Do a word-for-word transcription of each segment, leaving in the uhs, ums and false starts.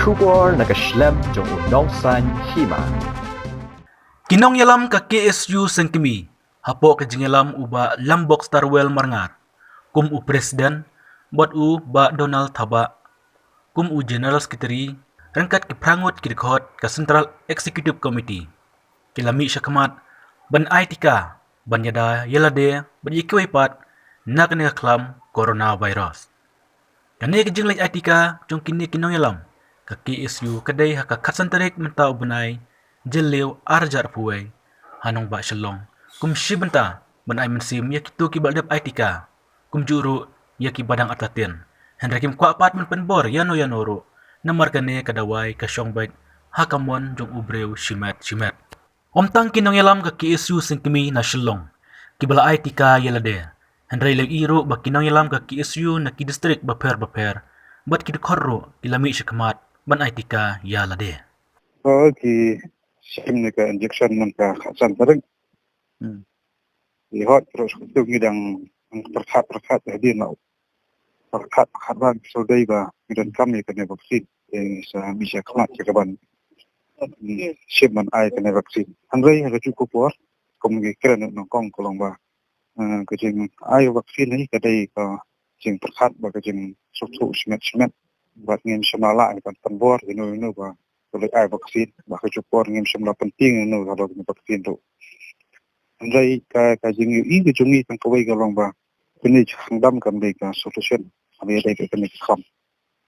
Khubor na ka shlem jong u nongsan hima. Ki nongïalam ka K S U Sengkmie, hapoh ka jingïalam u Bah Lambok Starwell Marngar kum u president, bad u Bah Donald Thabah kum u general secretary, ryngkat ki phra ngut ki dkhot ka Central Executive Committee, ki la mih shakhmat ban ai tika ban ïada ïa lade bad ïa kiwei pat na kane ka khlam coronavirus. Kane ka jingleit ai tika jong kine ki nongïalam ka K S U ka dei ha ka khatsan tarik mynta u bnai Jylliew arhajar arphew wei ha nongbah Shillong, kum shi bynta ban ai mynsiem ïa kito kiba la dep ai tika, kumjuh ruh ïa kiba dang artatien. Hynrei kim kwah pat ban pynbor ïano ïano ruh, namar kane ka dawai ka shong beit ha ka mon jong u briew shimet shimet. Ym tang ki nongïalam ka K S U Sengkmie na Shillong kiba la ai tika ïa lade, hynrei la ïohi ruh ba ki nongïalam ka K S U na ki distrik bapher bapher bad ki dkhot ruh ki la mih shakhmat ban ai tika ïa lade. Ba ki shim ne ka injection man ka khatsan tarik. Hmm. Ïa hot ruh shuh ngi dang pyrkhat pyrkhat hadien la pyrkhat pyrkhat ban shu dei ba ngi donkam ïa kane vaccine. Te sa mih shakhmat ïa ka ban shim ban ai kane vaccine. Hynrei ha kajuh ka por kum ngi kren nyngkong ka long ba, eh, ka jingai vaccine hi ka dei ka jingpyrkhat bad ka jingsngewthuh shimet shimet. Bad ngim shym la lah ban pynbor ïano ïano ba ka leit ai vaccine, ba kajuh por ngim shym la pyntieng ïano ka dei kane vaccine ruh. Hynrei ka, ka jingïohi ka jong ngi tang kawei ka long ba kane jingkhang dam kam dei ka solution haba ïadei bad kane ka khlam.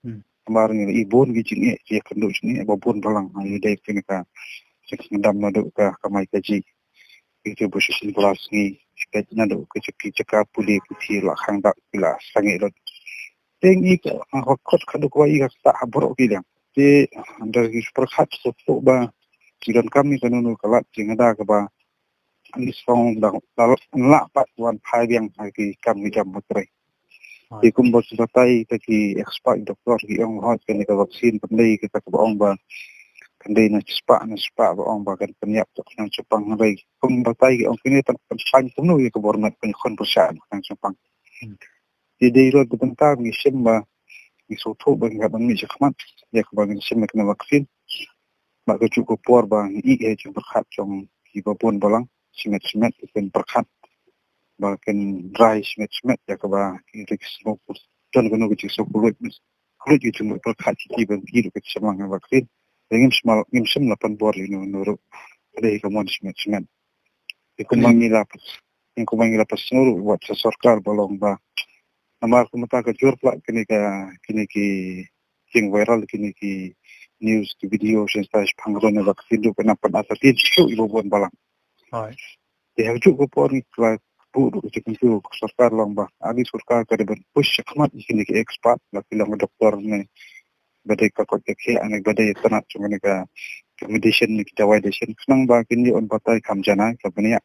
Hmm. Namar ngi la i bun ki jingeh, ki ïakynduh jingeh ba bun balang haba ïadei bad kane ka jingkhang dam naduh ka kamai kajih. Ki jingbuh shisien ba la sngi, ki naduh ki jaka pule ki la khang dam, ki la sangeh lut. Te ngi ka, ha khot ka dei kawei ka ktah ha baroh ki liang. Te hynrei ngi pyrkhat sngewthuh ba ki donkam ïa kano kano ka lad jingada kaba ngi sngewthuh ba la lah pat wan phai biang ha ki kam ki jam ba trei. Te kumba ki batai ta ki expert doktor ki ong hot kane ka vaccine kan dei kata kaba ong ba kan dei na shispah na shispah ba ong ba kan pynïap tok nang chupang hynrei kumba batai ki ong kine pan pan pan kumno ïa ka bor mat pynkhon pyrshah nang chupang. Hmm. Te dei ruh ka bynta ngi shim ba ngi sngewthuh ba ngi hap ban mih shakhmat ïa kaba ngi shim ïa kane ka vaccine. Ba kajuh ka por ba ngi ïohi ïa ka jingpyrkhat jong kiba bun balang shimet shimet kin pyrkhat ba kin rai shimet shimet ïa kaba ki risk sngewthuh. Don kano ka jingsngewthuh khlem ki jingpyrkhat ki ba ki ruh ki shim lang ïa ka vaccine. Te ngim shym la, ngim shym la pynbor ïano ïano ruh. Ka dei ka mon shimet shimet. Te kumba ngi la pas, te kumba ngi la pas sngewthuh ruh wat sha sorkar ba long ba namar kumta ka jur pla kine ka, kine ki jingviral kine ki news ki video shen sa shipang ron vaccine ruh kane pan artatien shuh ïa ba bun balang. Hai. Te ha kajuh ka por ngi la buh ruh ka jingkyntu ka sorkar long ba, adi sorkar ka dei ban push shakhmat ïa kine ki expert, la ki long ka doktor ne, ba dei ka koit ka khiah ne, ba dei tnat jong kane ka, ka medicine ne, ki dawai medicine. Khnang ba kin ïoh ban batai kham janai, ka bniah,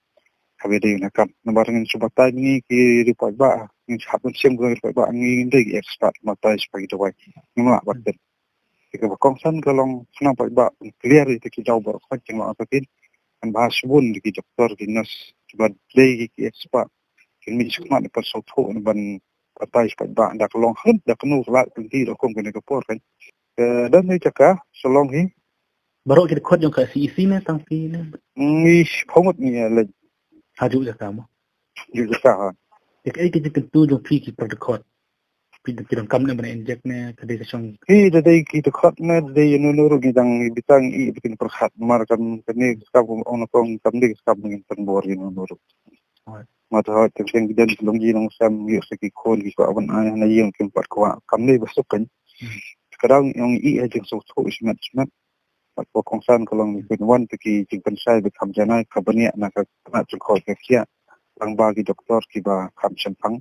ka ba dei na kam. Namar ngin shu batai ngi ki riewpaidbah, ngin shu hap ban shim ki riewpaidbah, ngi ngin dei ki expert, batai shaphang ki dawai. Ngim lah ban. Te kaba kongsan ka long khnang paidbah ban clear ïa ki daw baroh kawei jong la ka kin. Kan ba shibun ki doktor ki nurse kiba dei ki expert kin mih shakhmat ban sngewthuh ban batai sha paidbah da ka long hynda kano ka lad pynti da kum kane ka por kan. Ka don ne jaka sha long hi. Baroh ki dkhot jong ka C E C ne tang phi ne? Ngi shiphew ngut ngi ïa leit. Ha juh jaka mo. Juh jaka ha. Te kaei ka jingkyntu jong phi ki para dkhot? Phi, phi donkam ne ban inject ne, ka dei ka shong. Phi da dei ki dkhot ne, da dei ïano ïano ruh ngi dang bita ngi ïa ba kin pyrkhat. Namar kam kane ka kam ong na kong kam dei ka kam ngin pynbor ïano ïano ruh. Hooid. Namar hooid te shen ki don ki longji longsem ïa sa ki khun ki kwah ban ai na ïing kim pat kwah. Kam dei ba suk kan. Hmm. Ka dang ong ïa ha jingsngewthuh shimet shimet. Bad ka kongsan ka long ngi pynwan te ki jingpynshai ba kham janai ka bniah na ka tnat jingkoit ka khiah. Tang ba ki doktor kiba kham shemphang.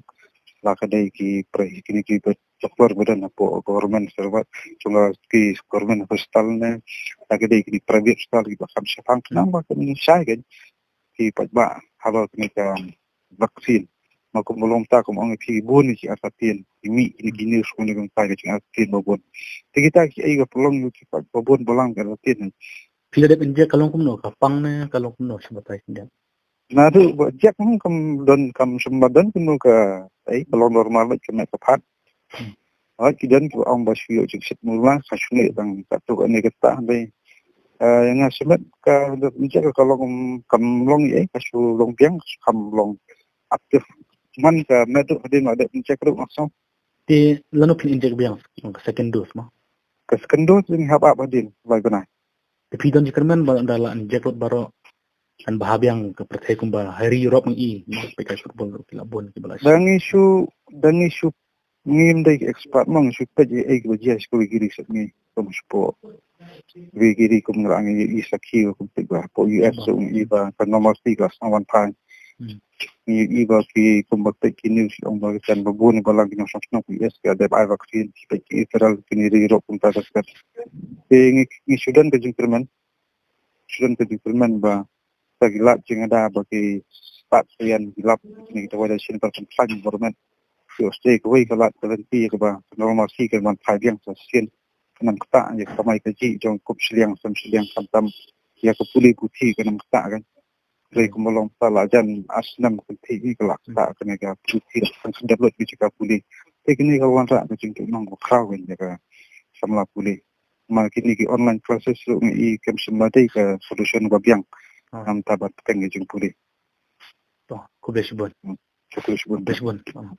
La ka dei ki pre kine ki ba doktor ba don hapoh government servat jong ki government hospital ne. La ka dei ki private hospital kiba kham shemphang. Khnang ba kin shai kan ki paidbah halor kane ka vaccine. Ma kum ba long ta kum ong ïa phi bun ki artatien, ki mih kine ki news kumne kumta ki jing artatien ba bun. Te kita kiei ba pynlong ïa ki ba bun balang ki artatien. Phi la dep inject ka long kumno, ka pang ne ka long kumno, shu batai sngewbha. Naduh ba inject hm kam don kam shym ba don kumno ka, ei, ka long normal beit ka met ka phad. Hmm. Hooid, ki don kiba ong ba shu ïoh jingshit mula, ka shu leh tang katto katne kata, hynrei, eh, nga shu met ka, ka long, kam long ei, ka shu long biang, kam long active. Man ka met ruh hadien ba dep inject ruh nga sngew. Te lano phin inject biang, ka second dose mo? Ka second dose ngi hap ap hadien, lai bnai. Te phi don jingkyrmen ba lada la inject lut baroh, kan bha biang ka pyrthei kumba ha ri Europe ngi i, mo, peit ka football ruh ki la bun kiba la. Da ngi shu, da ngi shu, ngim dei ki expert mo, ngi shu peit ei ei kiba jia sha kiwei ki ri sha ngi, kum sha pdeng kiwei ki ri kum ngi la ngi i sakhi kum peit ba hapoh U S ruh ngi i ba ka normalcy ka sdang wan phai. Hmm. Ngi i ba ki kumba peit ki news ong ba ki jan ba bun ba lang ki nongshong shnong U S ki la dep ai vaccine, ki peit ki Israel, kine ri Europe kumta ka step. Te ngi, ngi shu don ka jingkyrmen, shu don ka jingkyrmen ba sa ki lad jingada ba ki pat sien ki lap ni kita wada shin par shin plan government. Ki Australia kawei ka lad ka lenti kaba normalcy ka man phai biang sa sien. Ka nam kata ïa ka kamai kajih jong kup shiliang sem shiliang, khamtam ïa ka pule puthi ka nam kata kan. Hynrei kumba long sa la jan ar snem kynthih ngi ka la kata kane ka puthi, tang khyndep lut ki jaka pule. Te kine ka wanrah ka jingtuid nong ba khraw kan ïa ka samla pule. Ma kine ki online classes ruh ngi i kem shem ba dei ka solution ba biang. Ah. Namar ba teng ka jingpule. To, khublei shibun. Hmm. Khublei shibun. Khublei shibun. Hmm.